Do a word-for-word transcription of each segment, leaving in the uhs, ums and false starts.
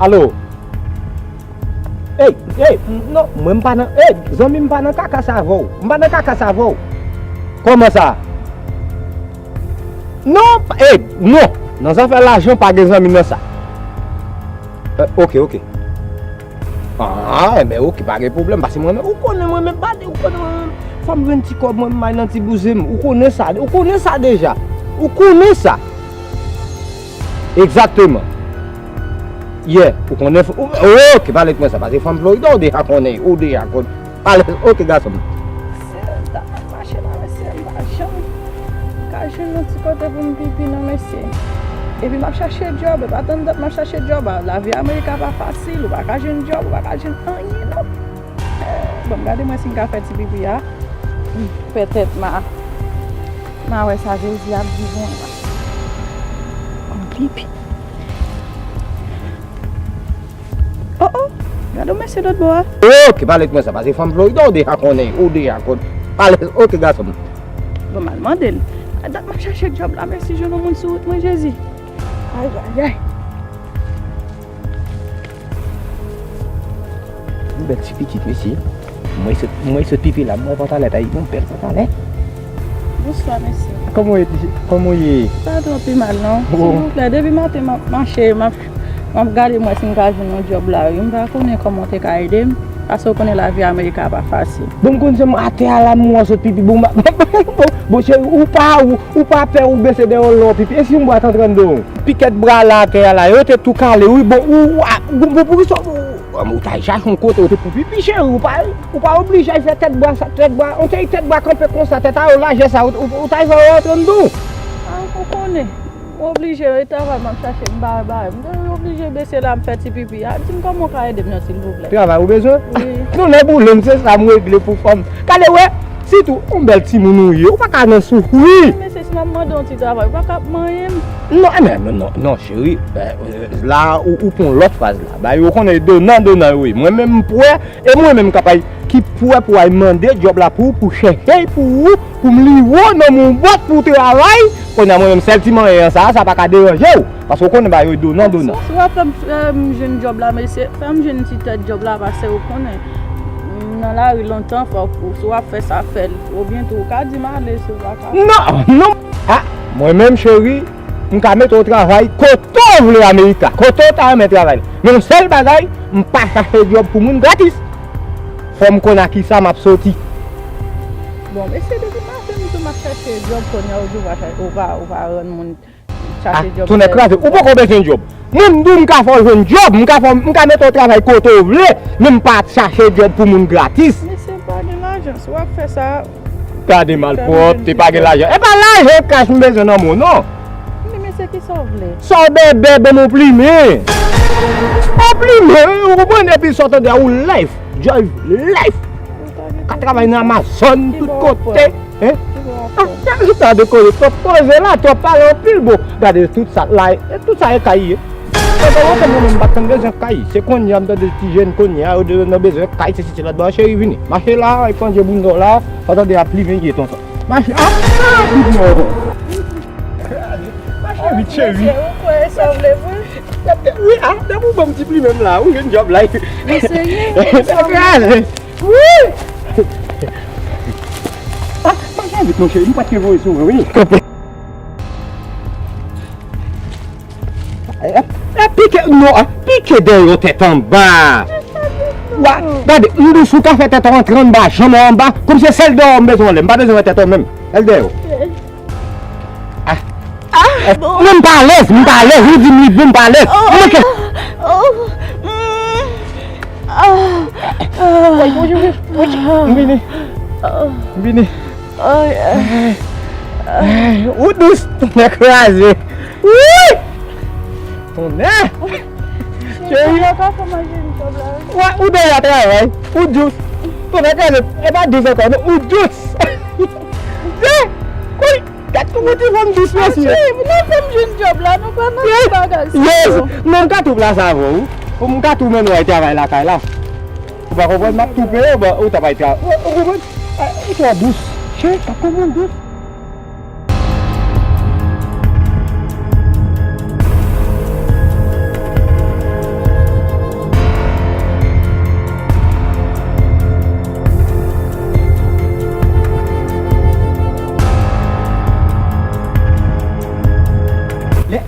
Alo? Ey, ey, non, mwen m pa nan, ey, zanmi m pa nan kaka sa avè w. M pa nan kaka sa avè w. Kòman sa? Non, pa- ey, non. Nan zafè lajan, pa gen zanmi nan sa. Eh, ok, ok. Ah, enben, ok, pa gen pwoblèm. Paske mwen menm, ou konnen mwen menm, pa de, ou konnen mwen menm. Fò m jwenn ti kòb, mwen m bay nan ti bouzen m. Ou konnen sa, ou konnen sa deja. Ou konnen sa. Egzakteman. Yeah, ou konnen, ou, ok, pale k mwen sa, paske fanm Florida, ou deja konnen, ou deja konnen. Pale, ok, gason m. Sè, ta ap mache la, mesye, m pa janm ka jwenn yon ti kote pou m pipi non, mesye. Epi m ap chache djòb, e pa tann dat m ap chache djòb, a, lavi Amerika pa fasil, ou pa ka jwenn djòb, ou pa ka jwenn anyen non. Bon, gade mwen si m ka fè ti pipi a. Petèt ma, ma wè sa Jezi ap di mwen la. Bon, pipi. Oh, oh, gade yon mesye lòt bò a. Ok, pale k mwen sa, paske fanm Florida, ou deja konnen, ou deja konnen. Pale, ok, gason m. Bon, m al mande l. A dat m ap chache djòb la, men si jwenn yon moun sou wout mwen, Jezi. Ay, ay, ay. Yon bèl ti pitit, mesye. Mwen sot, mwen sot pipi la, mwen pantalèt, ay, yon bèl pantalèt. Bonswa, mesye. Kòman w ye, ti, kòman w ye? Pa twò pi mal, non. Bon. Silvouplè, depi maten, m ap mache, m ap, m ap gade mwen si m ka jwenn yon djòb la, wi. M pa konnen kòman w te ka ede m, paske w konnen lavi Amerika pa fasil. Bon, m konn se m atè a la, m wè w sot pipi, bon, m pa, bon, bon, cheri, ou pa, ou, ou pa pè, ou bese dèyè w lè w pipi. E si yon bwat antre anndan w? Pikèt bra la atè a la, yo te tou kale, wi, bon, ou, ou, a, bon, bon, poukisa ou, ou, ou ta al chache yon kote, ou te pou pipi, cheri, ou pa, ou pa oblije al fè tèt bwa sa, tèt bwa, on te tèt bwa kanpe konsa, tèt a yo lajè sa, ou, ou, ou ta al fè yo antre anndan w. A, ou konnen, m oblije, e travay m ap chache, m pa bay, m oblije bese la, m fè ti pipi a, di m kòman w ka ede m nan, silvouplè. Travay ou bezwen? Wi. Non, lè boule m, se sa m regle pou fanm. Gade, wè, sitou, on bèl timoun ou ye, ou pa ka nan soufri. Mesye, si m ap mande yon ti travay, ou pa ka ap manyen m? Non, eh, men, non, non, non, cheri. Eh, eh, la, ou, ou pran lòt faz la. Ba, yo konnen donan, donan, wi. Mwen menm, m pwè, e mwen menm, kapay, ki pwè pou al mande djòb la pou, pou chèche pou ou, pou m li wo nan mon bòt pou travay. Kounye a, mwen menm, sèl ti manyen an sa, sa pa ka deranje w. Paske w konnen, ba, yo donan, donan. Si w ap fè m, fè m jwenn djòb la, mesye, fè m jwenn ti tèt djòb la, paske ou konnen, m nan lari lontan, fòk ou, si w ap fè sa, fè l. Oubyen tou, ou ka di m ale, si w pa ka. Non, non. Ah, mwen menm, cheri, m ka mete w travay kote w vle Amerika, kote w ta renmen travay. Men yon sèl bagay, m pa chache djòb pou moun gratis. Fò m konn a kisa m ap soti. Bon, mesye, depi maten, m di w m ap chache djòb, kounye a, ou di w pa chache, ou pa, ou pa rann moun chache djòb. Ah, tonè kraze, ou poko bezwen djòb. Mwen, m di w m ka fè w jwenn djòb, m ka fè w, m ka mete w travay kote w vle, men m pa chache djòb pou moun gratis. Mesye, pa gen lajan, si w ap fè sa, Gade malpwòpte, pa gen lajan. E pa lajan kach m bezwen nan men w, non. Men, mesye, kisa w vle? Sa w bèbè, ban m yon plimen. Yon plimen, wi, ou konprann? Epi sa w tande a, ou life, drive life. Ka travay nan Amazon, tout kote. Hein? Sa de koze, twòp koze la, twòp pale anpil, bon. Gade tout sa la, e tout sa e kay ye. Mwen pa konprann mwen menm, m pa t konn bezwen kay. Se kounye a m tande ti jèn kounye a, yo de nan bezwen kay, se siti lòt bò, cheri vini. Mache la, e pran je bouzon la, pa tande a plimen ye tonton. Mache, ah, ah, bouzon. Mache vit, cheri. Mesye, ou kwè sa w vle vre? Wi, ah, depi w ban m ti plimen m la, ou jwenn djòb la. Mesye, ye, sa vle. Wi! Ah, mache vit, monchè, m pa t voye sou mwen, wi. Kanpe. Eh, eh, pike, non, ah, pike dèyè w tèt anba. Wa, gade, m di w si w ka fè tèt ou antre anba, janm ou anba, kòmsi se sèl dèyè w m bezwen anlè, m pa bezwen wè tèt ou menm. Sèl dèyè w. Ah. Ah, eh, bon. Non, m pa alèz, m pa alèz, ou di m li bon, m pa alèz. Oh, oh, oh, mm, ah, ah. Woy, woy, woy, woy, m vini. Oh. M vini. Ay, ay. Ay, ou dous, tonnè kraze. Wi! Tonnè! Cheri, yo ka fè manje yon djòb la. Wè, ou deja travay, ou dous. Tonnè kraze, e pa dous ankò, non, ou dous. Wi! Gad kòman ti fanm dous, mesye. Cheri, nou fè m jwenn djòb la, nou pral nan ti bagay sa yo. Yes! Non, m ka tou plas avè w. M ka tou mennen w al travay lakay la. Ou pa konprann, m ap tou peye w, ou ta bay travay. Ou, ou konprann? Ah, ou twò dous. Cheri, pa konprann dous.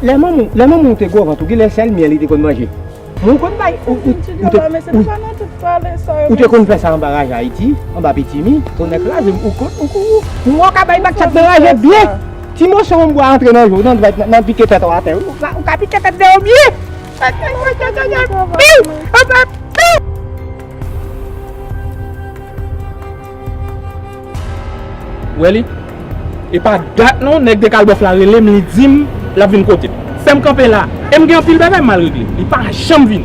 Lè manman, lè manman w te gwo vant, ou genlè sèl mye li te konn manje. Men ou konn bay, ou, ou, ou te, ou, ou te konn fè sa anba raje Ayiti, anba Pitimi, konn nèg raje, ou konn, ou, ou, ou, ou ka bay makak nan raje byen. Ti moso yon bwa antre nan je w, nan, nan, nan pike tèt ou atè. Ou ka, ou ka pike tèt de yo byen. Wè li? E pa dat non, nèg de Kalbòf la rele m, li di m l ap vin kote m. Fè m kanpe la. E m gen anpil bagay m al regle. Li pa janm vini.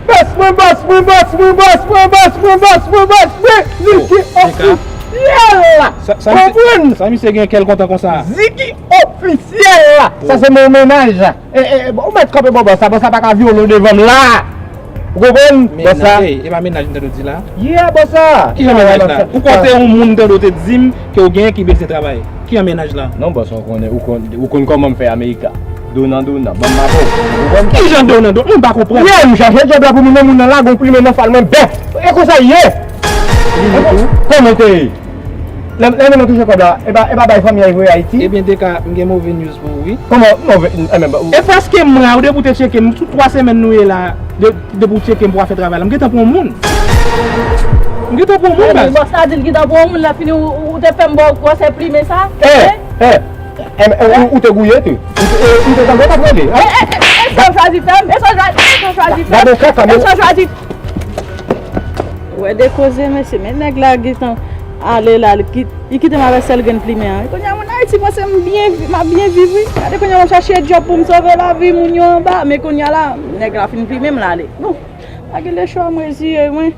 Bòs mwen, bòs mwen, bòs mwen, bòs mwen, bòs mwen, bòs mwen, bòs mwen, bòs mwen, Ziki ofisyèl la. Sa, sa misye, konprann? Sa misye gen kè l kontan konsa? Ziki ofisyèl la. Sa se mon mennaj. E, e, e, bon, ou mèt kanpe bò bòs la, bòs la pa ka vyole w devan m la. Ou konprann? Bòs la. Ey, e pa mennaj m tande w di la? Yeah, bòs la. Ki jan mennaj la? Ou kwè se yon moun tande w te di m ke w genyen ki bezwen travay? Ki jan mennaj la? Non, bòs, ou konnen, ou konn, ou konn kòman m fè Amerika. Donan, donan, ban m maton. Ou konprann? Ki jan donan, donan? M pa konprann. Yeah, m chache djòb la pou moun nan, moun nan la, gon plimen nan fal mwen, bèf. E konsa l ye. Kòman te ye? Lè, lè m nan touche kòb la, e pa, e pa bay fanmi a voye Ayiti? Ebyen, Deka, m gen move news pou ou, wi. Kòman move, e men, ba, ou... E paske mwen, ou depi w te tcheke m, sou twa semèn nou ye la, de, depi w tcheke m pou w a fè travay la, m gentan pran yon moun. M gentan pran yon moun, baz. Bòs la di l gentan pran yon moun, la fini, ou, ou te fè m ba w gwosè plimen sa? Eh, eh, eh, eh, ou, ou te gouye, tou. Ou te, eh, ou te tande w t ap rele, eh? E sa w chwazi fè m? E sa w chwazi, e sa w chwazi fè m? E sa w chwazi Ou wè de koze, mesye, men nèg la gentan ale la, li kit-, li kite m avèk sèl grenn plimen an. Kounye a, moun Ayiti panse m byen, m ap byen viv, wi. Gade kounye a, m ap chache djòb pou m sove lavi moun yo anba, men kounye a la, nèg la fin plimen m, l ale. Bon, pa gen lechwa, m reziye mwen.